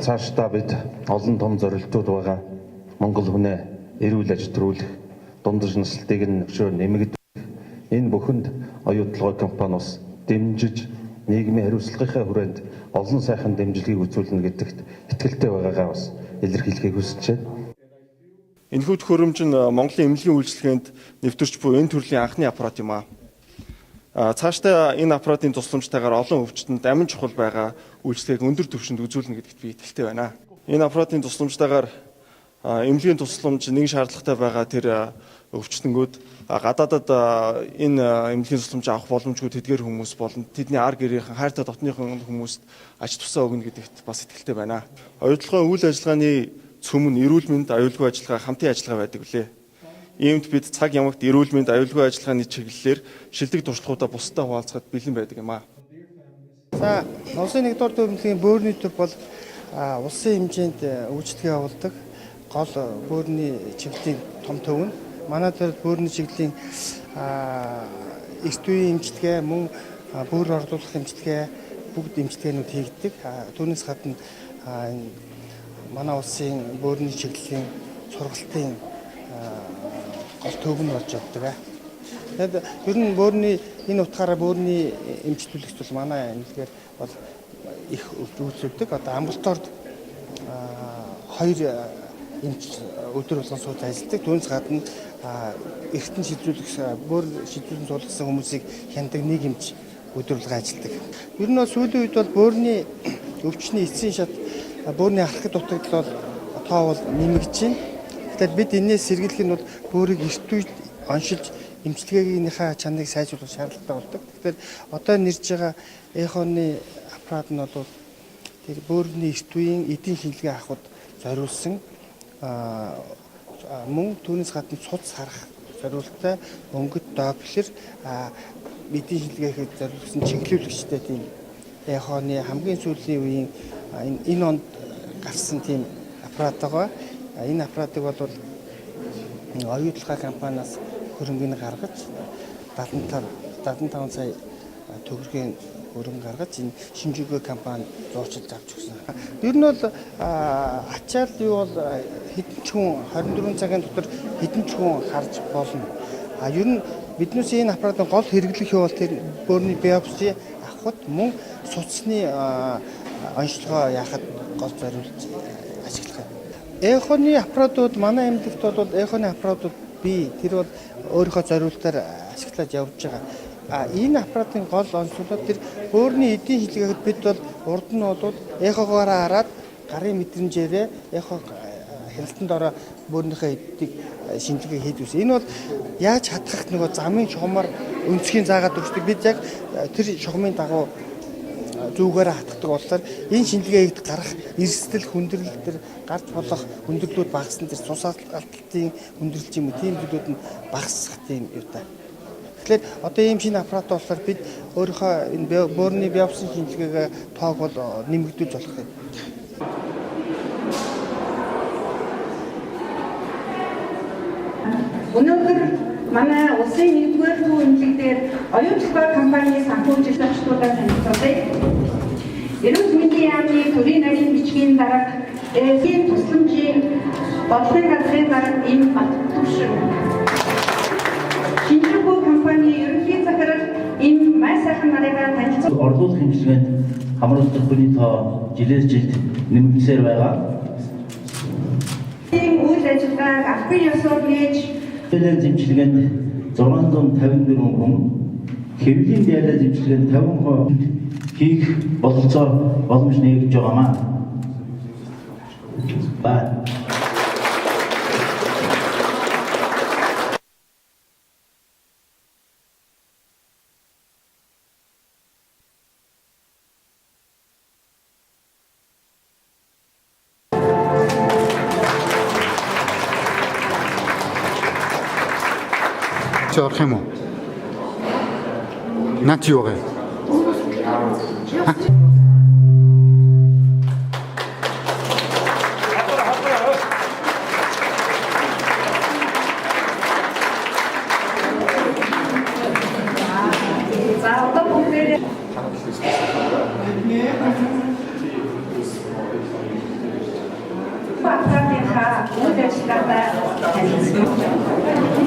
Цаашдаа бид олон том зорилтууд байгаа. Монгол хүнээ эрүүл аж төрүүлэх, дундаж наслтыг нь өшөө нэмэгдэх. Энэ бүхэнд Оюутолгой компани бас дэмжиж нийгмийн хариуцлагынхаа хүрээнд олон сайхан дэмжлэгийг үзүүлнэ гэдэгт итгэлтэй байгаагаа бас илэрхийлэхийг хүсэж байна. Энэхүү төхөөрөмж нь Монголын эмнэлгийн үйлчилгээнд нэвтэрч буй энэ төрлийн анхны аппарат юм аа. Цаашдаа энэ аппаратын тусламжтайгаар олон өвчтөнд амин чухал байгаа үйлчилгээг өндөр түвшинд үзүүлнэ гэдэгт би итгэлтэй байна. Энэ аппаратын тусламжтайгаар эмнэлгийн тусламж нэгэн шаардлагатай байгаа тэр өвчтөнгүүд гадаадад энэ эмнэлгийн тусламж авах боломжгүй тэдгээр хүмүүс болон тэдний ар гэрийнхэн хайртай дотныхон хүмүүст ач тусаа өгнө гэдэгт бас итгэлтэй байна. Оюутлогын үйл ажиллагааны цөм нь эрүүл мэнд, аюулгүй ажиллагаа, хамтын ажиллагаа байдаг билээ. Иймд бид цаг ямагт эрүүл мэнд, аюулгүй ажиллагааны чиглэлээр шилдэг туршлагуудаа бусдад хуваалцахад бэлэн байдаг юм аа. За, улсын нэгдүгээр төв эмнэлгийн бөөрийн төв бол улсын хэмжээнд үйлчилгээ явуулдаг гол бөөрийн чиглэлийн том төв нь. Манай төр бөөрийн чиглэлийн эрт үеийн эмчилгээ, мөн бөөр орлуулах эмчилгээ, бүгд эмчилгээнүүд хийгддэг. Түүнээс гадна энэ манай улсын бөөрийн чиглэлийн сургалтын гол төв нь болж явдаг. Тэгээд ер нь бөөрийн энэ утгаараа бөөрийн эмчилүүлэгч бол манай эмнэлгээр бол их үйлчлүүлдэг. Одоо амбулаторид 2 эмч өдөр болгон сууж ажилладаг. Түүнээс гадна эртэн шийдвэрлэх бөөр шийдвэрлэн суулгасан хүмүүсийг хяндаг нэг эмч өдөр болгон ажилладаг. Ер нь бол сүүлийн үед бол бөөрийн өвчний эцсийн шат бөөрийн алхахад дутагдал бол тоо бол нэмэгдэж байна. Тэгэхээр бид энээс сэргийлэх нь бол бөөрийг эрт үед оншилж эмчилгээгийнхаа чанарыг сайжруулах шаардлагатай болдог. Тэгэхээр одоо нэрж байгаа эхоны аппарат нь бол тэр бөөрийн эрт үеийн эдийн шинжилгээ авахд зориулсан мөн түүнээс гадна цуц харах зориулттай өнгөт доплер эдийн шинжилгээхэд зориулсан чиглүүлэгчтэй тийм эхоны хамгийн сүүлийн үеийн энэ онд гарсан тийм аппарат байгаа. Энэ аппаратыг бол Оюутолгой компаниас хөрөнгөний гаргаж 75 сая төгрөгийн хөрөнгө гаргаж энэ Шинжүгэ компани зуурчилж авч өгсөн. Ер нь бол ачаал юу бол хэдэн ч хүн 24 цагийн дотор хэдэн ч хүн харж болно. А ер нь биднээс энэ аппаратын гол хэрэглэх юу бол тэр бөөрийн биопси авахд мөн судасны онцлогоо яахад гол зориулж ашиглах юм. Эхоны аппаратууд манай эмнэлэгт бол эхоны аппаратууд бий. Тэр бол өөрийнхөө зориултаар ашиглаж явж байгаа. А энэ аппаратын гол онцлог тэр бөөрийн эдийн шинжилгээхэд бид бол урд нь бол эхогоороо хараад гарын мэдрэмжээрээ эхо хяналтанд ороо бөөрийнхөө эдийг шинжилгээ хийж үзсэн. Энэ бол яаж хатгах нөгөө замын шугамар өнцгийн заагаад өгчдөг. Бид яг тэр шугамын дагуу зүгээрээ хатгадаг болохоор энэ шинжилгээнд гарах эрсдэл хүндрэл төр гарч болох хүндрэлүүд багассан, тэр цус алдалтын хүндрэл ч юм уу тийм зүйлүүд нь багасах тийм юутай. Тэгэхээр одоо ийм шинэ аппарат болохоор бид өөрийнхөө энэ бөөрийн биопсын шинжилгээгээ тоог бол нэмэгдүүлж болох юм. Өнөөдөр манай улсын нэгдүгээр төв эмнэлэг дээр Оюутолгой компанийн санхүүжилт зочдуудаа танилцуулъя. Эрүүл мэндийн яамны төрийн нарийн бичгийн дарга, эхийн тусламжийн бодлогын газрын дарга эм Баттүшин. Шинжүгү компани ерөнхий захирал эм Май сайхан нарыгаа танилцуулъя. Орлуулах хэмжээнд хамруулдаг хүний тоо жилээр жилд нэмэгдсээр байгаа. Ийм үйл ажиллагааг албан ёсоор нээж Диализ эмчилгээнд 654 хүн, хэвлэлийн диализ эмчилгээнд 50% хийх бололцоо боломж нээгдэж байгаамаа. Ба Чи орох юм уу? Наад чи юу вэ? За одоо бүгдээрээ ажиллагаатай танилцсан.